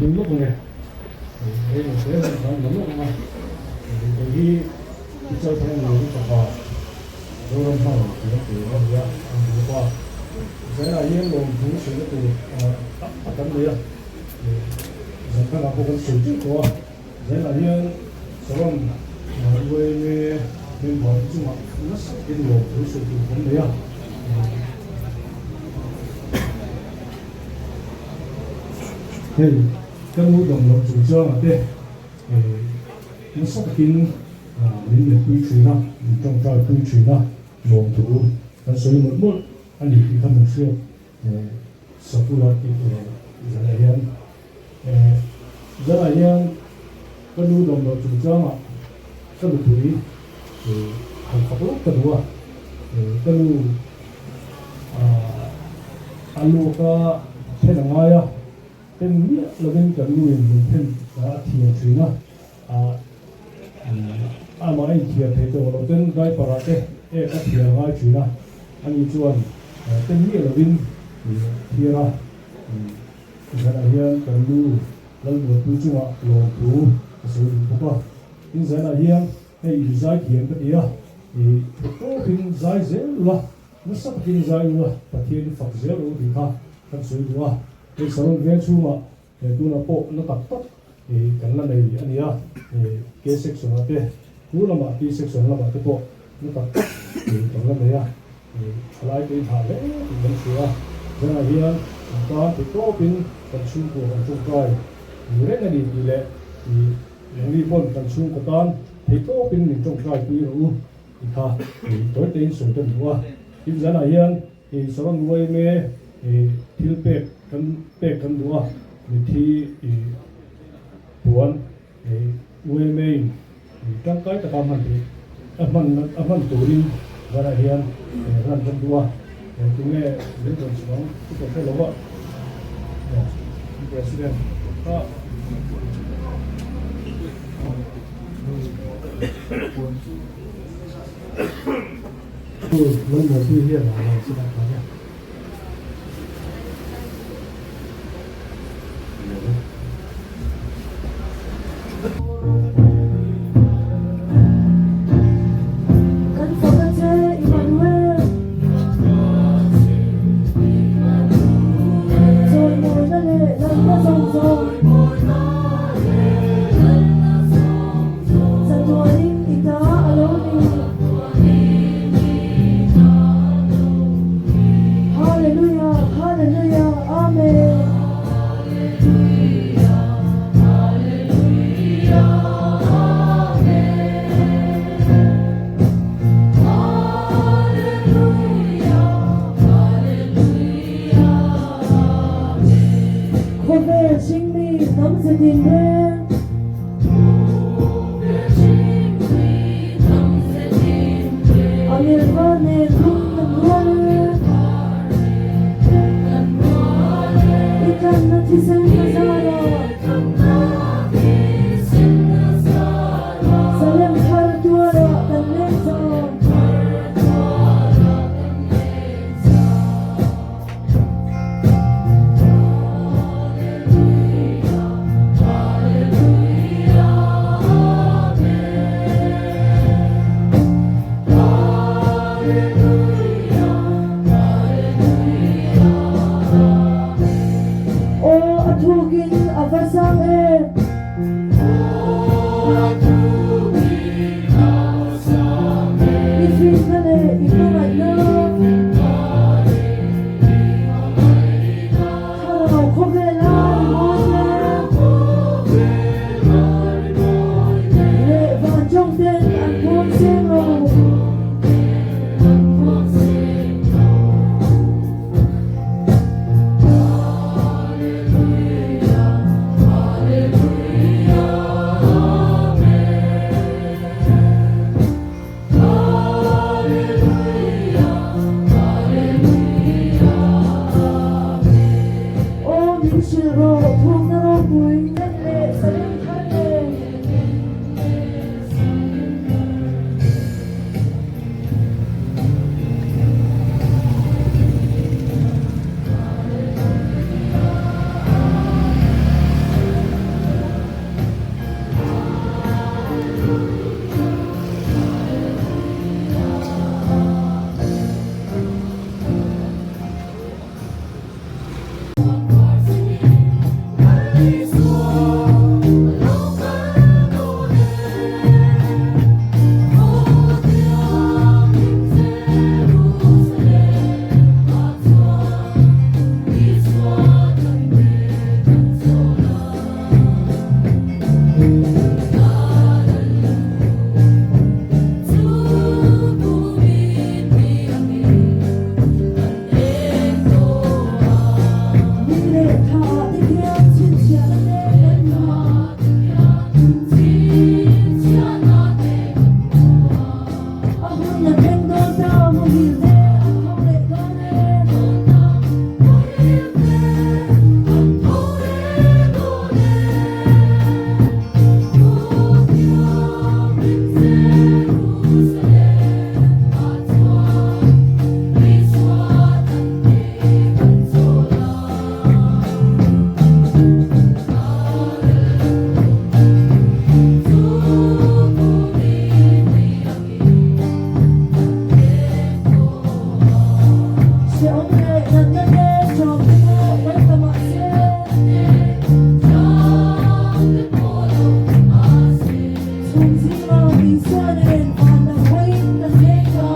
ding lawk ang e. Rei lo hle hun kan la lawk ang a. Kei hi Pu Chalthangluaia fapa Zoram hmang tih a tur a ni a, an duh bawk a. Zainah hian lawmthu sawi tur a tam nei a, zan dangah pawh kan sawi teuh tawh a. Zainah hian Saron UAMA member te chungah nasa takin lawmthu sawi tur kan nei a. Hei ka nu dam loh chungchangah te nasa takin min neihpui thin a, min tawngtai pui thin a, lawmthu kan sawi mawlh mawlh a ni tih kha min hriat Sakula tih zanah hian zanah hian ka nu dam loh chungchangah ka nupui han fak lawk ka duh a, ka nu a luaka then a ngai a, ten miah lovin kan nuin min then a thiam thin a. Amah a inthiar thei tawh lo ten diaper ah te ek a thiar ngai thin a, ani chuan ten miah lovin thiar a, zanah hian kan nu Lalmuanpui chungah lawmthu ka sawi duh bawk a, tin zanah hian hei in zai thiam ka ti a, i thawk tawpin zai zel ula, nasa takin zai ula, Pathian i fak zel rawh u tih kha kan sawi duh a, hei Saron veng chhungah He tunah pawh na tak tak hi kan la nei a ni a, K section ah te, chu lamah T section lamah te pawh na tak tak hi kan la nei a, thalai te inthlah hle tih kan hria a, zanah hian an tan theih tawpin kan chhungkua kan tawngtai ni reng a ni tih leh nangni pawn kan chhungkaw tan theih tawpin min tawngtai pui rawh u tih kha tawi tein sawi ka duh a, tin zanah hian I saron uaime i thil pek kan pek kan duh a, mithi i puan i uaime in i tangkai taka hman theih a hman a hman turin zanah hian hlan kan duh a, tunge min rawn chhuk ang chu ka hre lo a, President kha. Chu Lalmuanpui hian a lo chhun ang e. Kan fak a che Emmanuel. Chawimawina leh lalna zawng zawng. Chatuanin i ta a lo ni. Hallelujah, Hallelujah, Amen. Khawvel hringmi hnam zetin reng. Aw a Hreawm leh natna te ṭam te pawh lo ta mah se. Chhung zinga Isua nen van lam hawiin kan leng ta.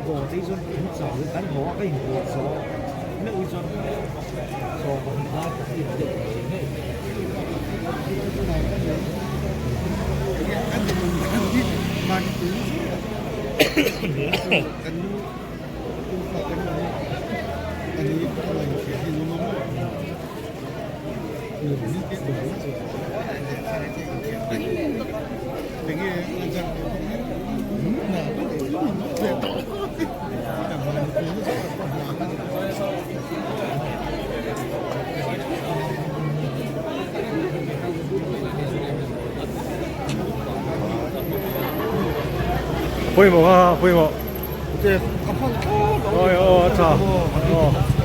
haw te hi chuan kan chau in kan haw a ka inbual zawh a meuh hi chuan 20 lai pahnih in deuh thei ngei. Pawimawh a pawimawh. Awi aw a tha. Aw.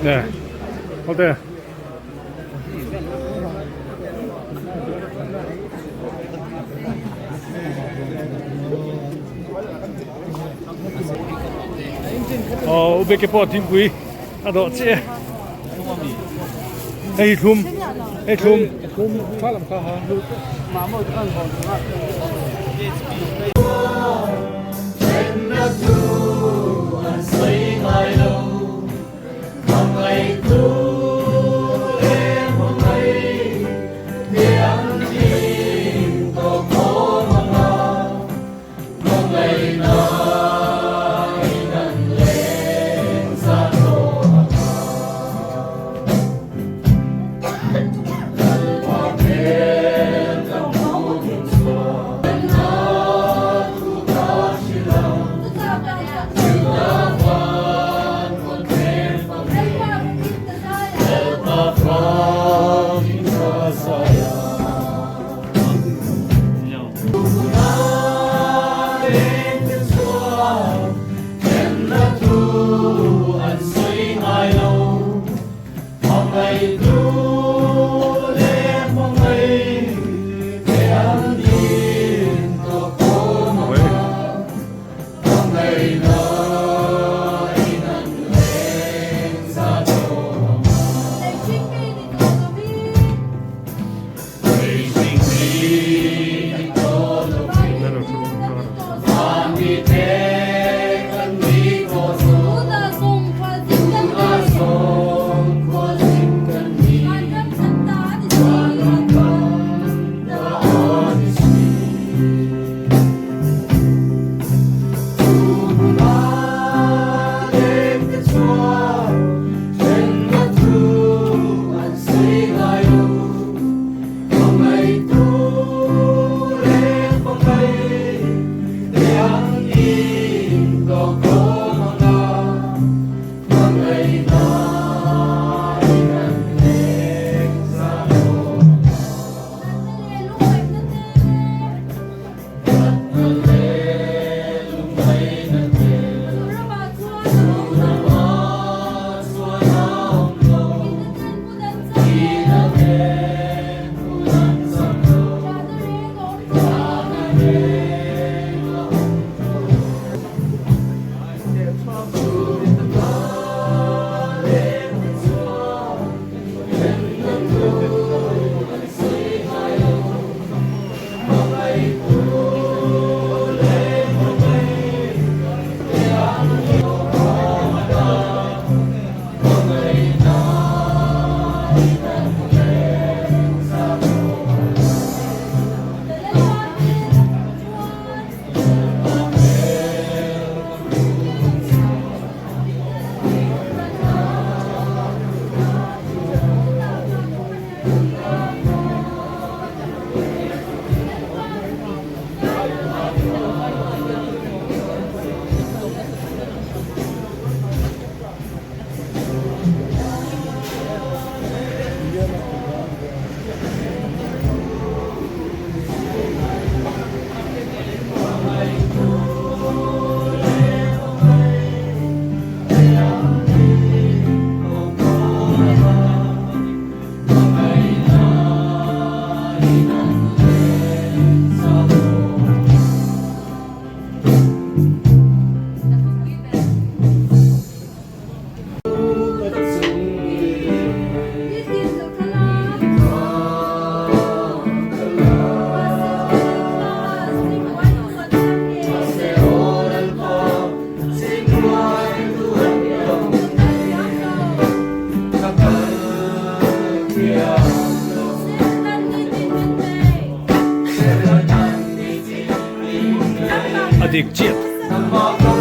Nè, ok. Ờ, ube ke pawh thingpui a dawh chiah e. Hei thlum, hei thlum. A dik chiah.